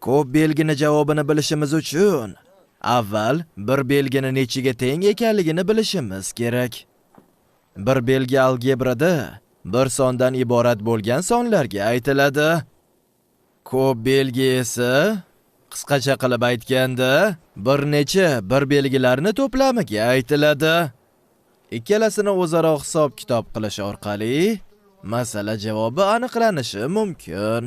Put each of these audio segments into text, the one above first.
Ko'p belgini javobini bilishimiz uchun avval bir belgini nechiga teng ekanligini bilishimiz kerak. Bir belgi algebrada bir sondan iborat bo'lgan sonlarga aytiladi. Ko'p belgi esa qisqacha qilib aytganda bir necha bir belgilarni to'plamiga aytiladi. Ikkalasini o'zaro hisob-kitob qilish orqali masala javobi aniqlanishi mumkin.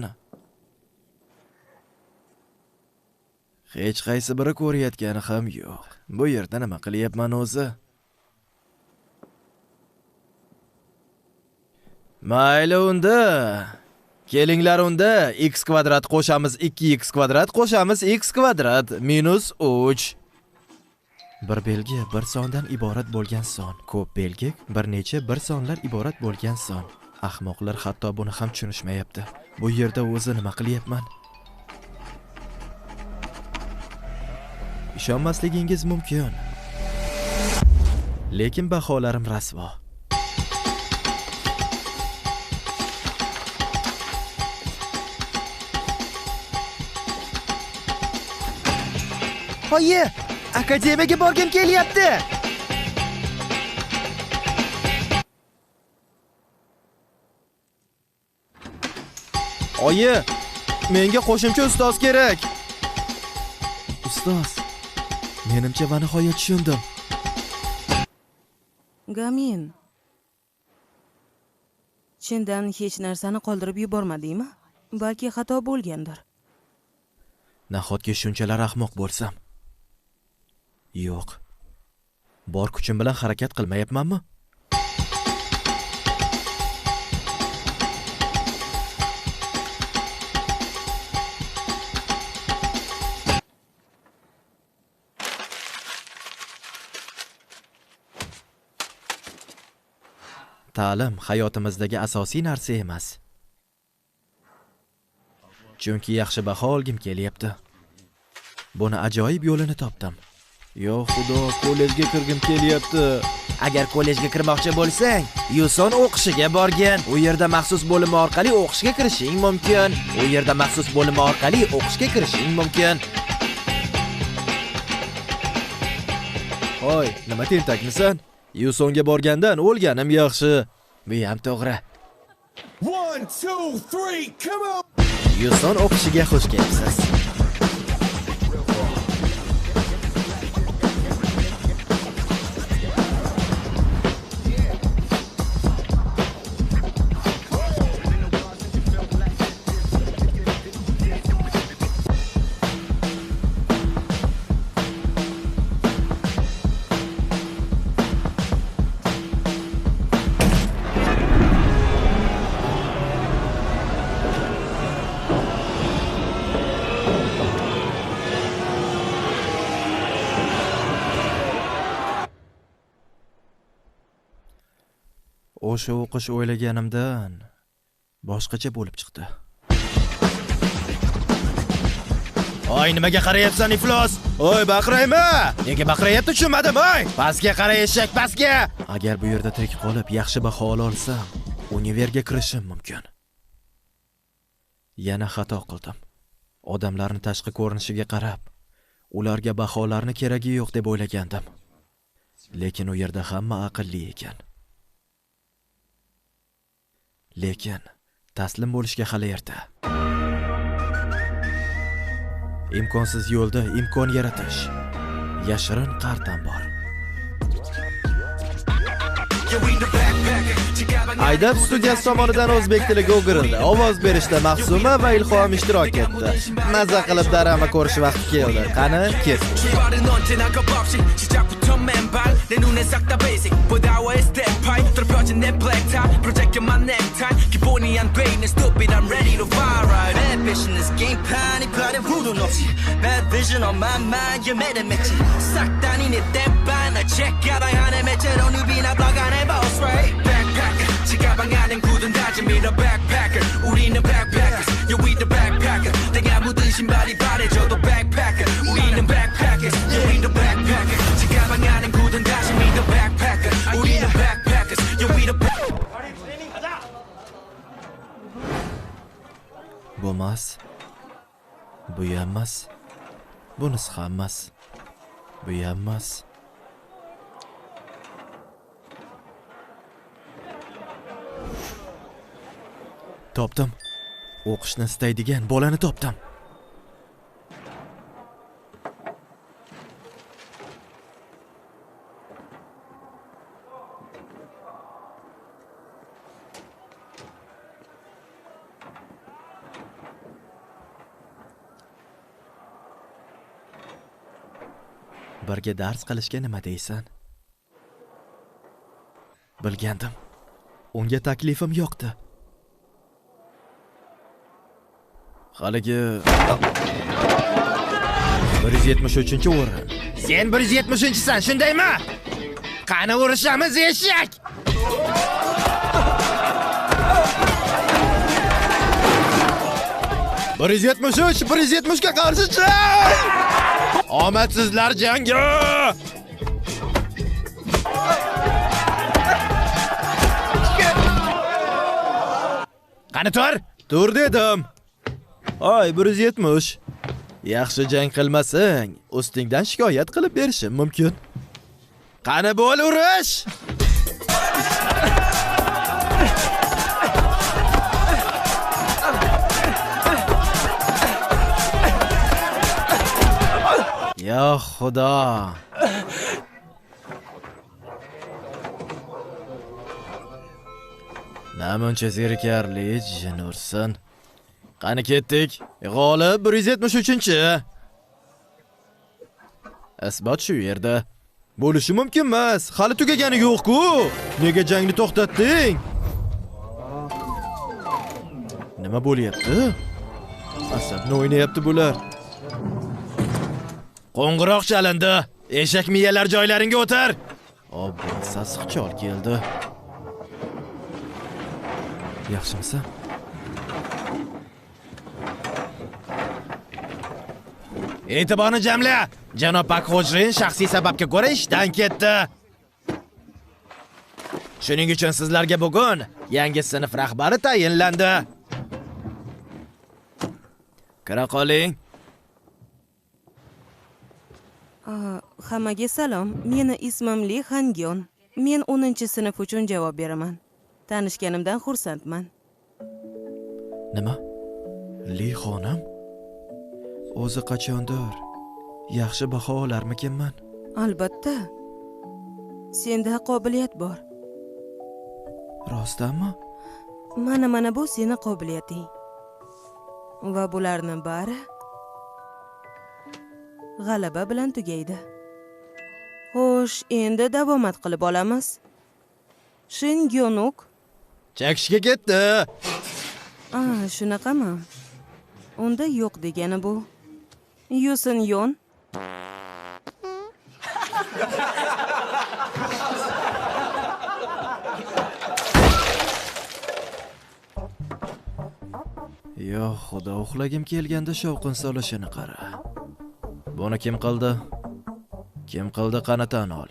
Hech qaysi biri ko'rayotgani ham yo'q. Bu yerda nima qilyapman o'zi? Mayli unda. Kelinglar unda x kvadrat qo'shamiz 2x kvadrat qo'shamiz x kvadrat minus 3. Bir belgi bir sondan iborat bo'lgan son. Ko'p belgi bir necha bir sonlar iborat bo'lgan son. Ahmoqlar hatto buni ham tushunishmayapti. Bu yerda o'zi nima qilyapman? Ishonmasligingiz mumkin. Lekin baholarim rasvo. Oyi, akademiyaga borgim kelyapti. Oyi, menga qo'shimcha ustoz kerak. Ustoz, menimcha va nihoyat tushundim. Gamin. Chindan hech narsani qoldirib yubormadingmi? Balki xato bo'lgandir. Nahotki shunchalar ahmoq bo'lsam? Yo'q. Bor kuchim bilan harakat qilmayapmanmi? Ta'lim hayotimizdagi asosiy narsa emas. Chunki yaxshi baho olgim kelyapti. Buni ajoyib yo'lini topdim. Yo Xudo, kollejga kirgim kelyapti. Agar kollejga kirmoqchi bo'lsang, Yuson o'qishiga borgin. U yerda maxsus bo'limi orqali o'qishga kirishing mumkin. U yerda maxsus bo'limi orqali o'qishga kirishing mumkin. Oy, nima tentakmisan? Yusonga borgandan o'lganim yaxshi. Bu ham to'g'ri. 1 2 3 come on. Yuson o'qishiga xush kelibsiz. O'sha o'qish o'ylaganimdan boshqacha bo'lib chiqdi. Oy, nimaga qarayapsan, iflos? Oy, baqiraymi? Nega baqirayapti tushunmadim, oy! Pastga qara, eshak, pastga! Agar bu yerda tirik qolib, yaxshi baho ola olsam, univerga kirishim mumkin. Yana xato qildim. Odamlarning tashqi ko'rinishiga qarab, ularga baholarni keragi yo'q deb o'ylagandim. Lekin u yerda hamma aqlli ekan. Lekin taslim bo'lishga hali erta. Imkonsiz yo'lda imkon yaratish. Yashirin qartam bor. Aydab studiyasi tomonidan o'zbek tiliga o'girildi. Ovoz berishda Mahsuma va Ilhom ishtirok etdi. Maza qilib drama ko'rish vaqti keldi. Qani, ketdik. 가방 안엔 굳은 다짐이라 backpacker 우리는 backpackers yeah we the backpacker 내가 묻은 신발이 바래져도 backpacker 우리는 backpackers yeah we the backpacker 제 가방 안엔 굳은 다짐이라 backpacker 우리는 backpackers yeah we the 트레이닝 가자. Bo'lmas. Bu ham emas. Bunisi ham emas. Bu ham emas. Topdim. O'qishni istaydigan bolani topdim. Birga dars qilishga nima deysan? Bilgandim. Unga taklifim yo'qdi. Haligi 173-o'rin. Sen 170-san, shundaymi? Qani urushamiz, eshak? 173, 170 ga qarshi jang! Omadsizlar jangi! Qani tur? Tur dedim. Oy, 170. Yaxshi jang qilmasang, ustingdan shikoyat qilib berishim mumkin. Qani bo'l urush! Ya Xudo! Namuncha zerikarli jin ursin. Qani ketdik. G'olib 173-chi. Isbot shu yerda. Bo'lishi mumkin emas. Hali tugagani yo'q-ku. Nega jangni to'xtatding? Nima bo'lyapti? Asabni o'ynayapti bular. Qo'ng'iroq chalindi. Eshak miyalar joylaringga o'tir. Obbo, sasiq chol keldi. Yaxshimisan? E'tiborni jamla. Janob Pak Xo'jin shaxsiy sababga ko'ra ishdan ketdi. Shuning uchun sizlarga bugun yangi sinf rahbari tayinlandi. Kira qoling. Hammaga salom. Meni ismim Li Hangyon. Men 10-sinf uchun javob beraman. Tanishganimdan xursandman. Nima? Li xonim? O'zi qachondir yaxshi baho olarmikinman? Albatta. Senda qobiliyat bor. Rostdanmi? Mana bu seni qobiliyating. Va bularning bari g'alaba bilan tugaydi. Xo'sh, endi davomat qilib olamiz. Shin Gyonuk chakishga ketdi. Shunaqami? Unda yo'q degani bu. Yusin Yon. Yo, Xudo, uxlagim kelganda shovqin solishini qara. Buni kim qildi? Kim qildi, qani tan ol.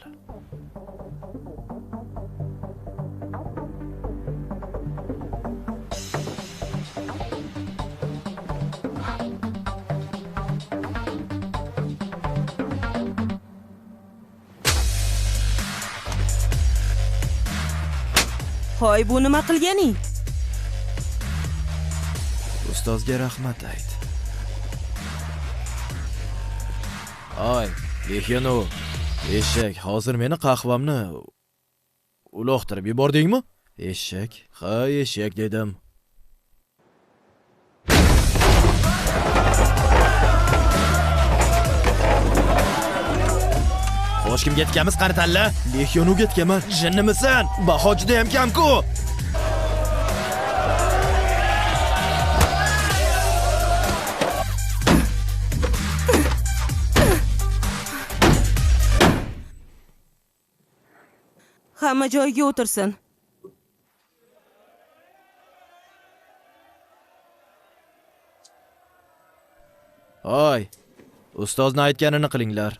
Hoy, bu nima qilganing? Ustozga rahmat ayt. Oy, Lehyono, eshak, hozir meni qahvamni uloqtirib yubordingmi? Eshak, ha, eshak dedim. Xo'sh, kimga tikamiz, qani tanla? Lehyonoga tikaman. Jinnimisan? Baho juda ham kam-ku. Hamma joyiga o'tirsin. Oy, ustozni aytganini qilinglar.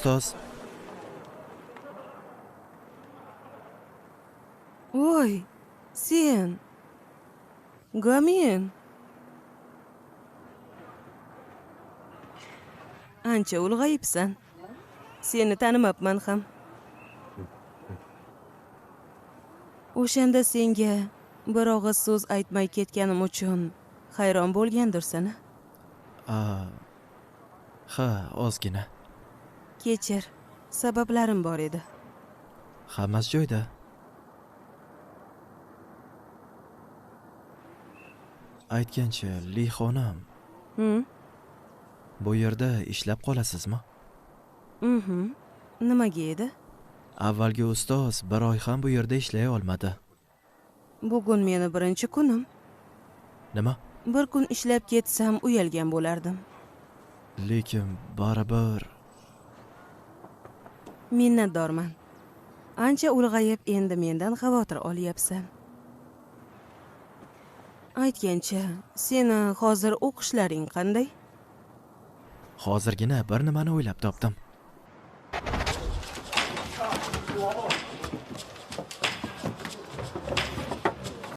Ustoz. Voy, sen. Gamin. Ancha ulg'ayibsan. Seni tanimabman ham. O'shanda senga bir og'iz so'z aytmay ketganim uchun hayron bo'lgandirsan-a? Ha, ozgina. Kechir, sabablarim bor edi. Hammasi joyida. Aytgancha, Li xonim. Bu yerda ishlab qolasizmi? Nimaga edi? Avvalgi ustoz bir oy ham bu yerda ishlay olmadi. Bugun meni birinchi kunim. Nima? Bir kun ishlab ketsam uyalgan bo'lardim. Lekin baribir minnatdorman. Ancha ulg'ayib endi mendan xavotir olyapsan. Aytgancha, seni hozir o'qishlaring qanday? Hozirgina bir nimani o'ylab topdim.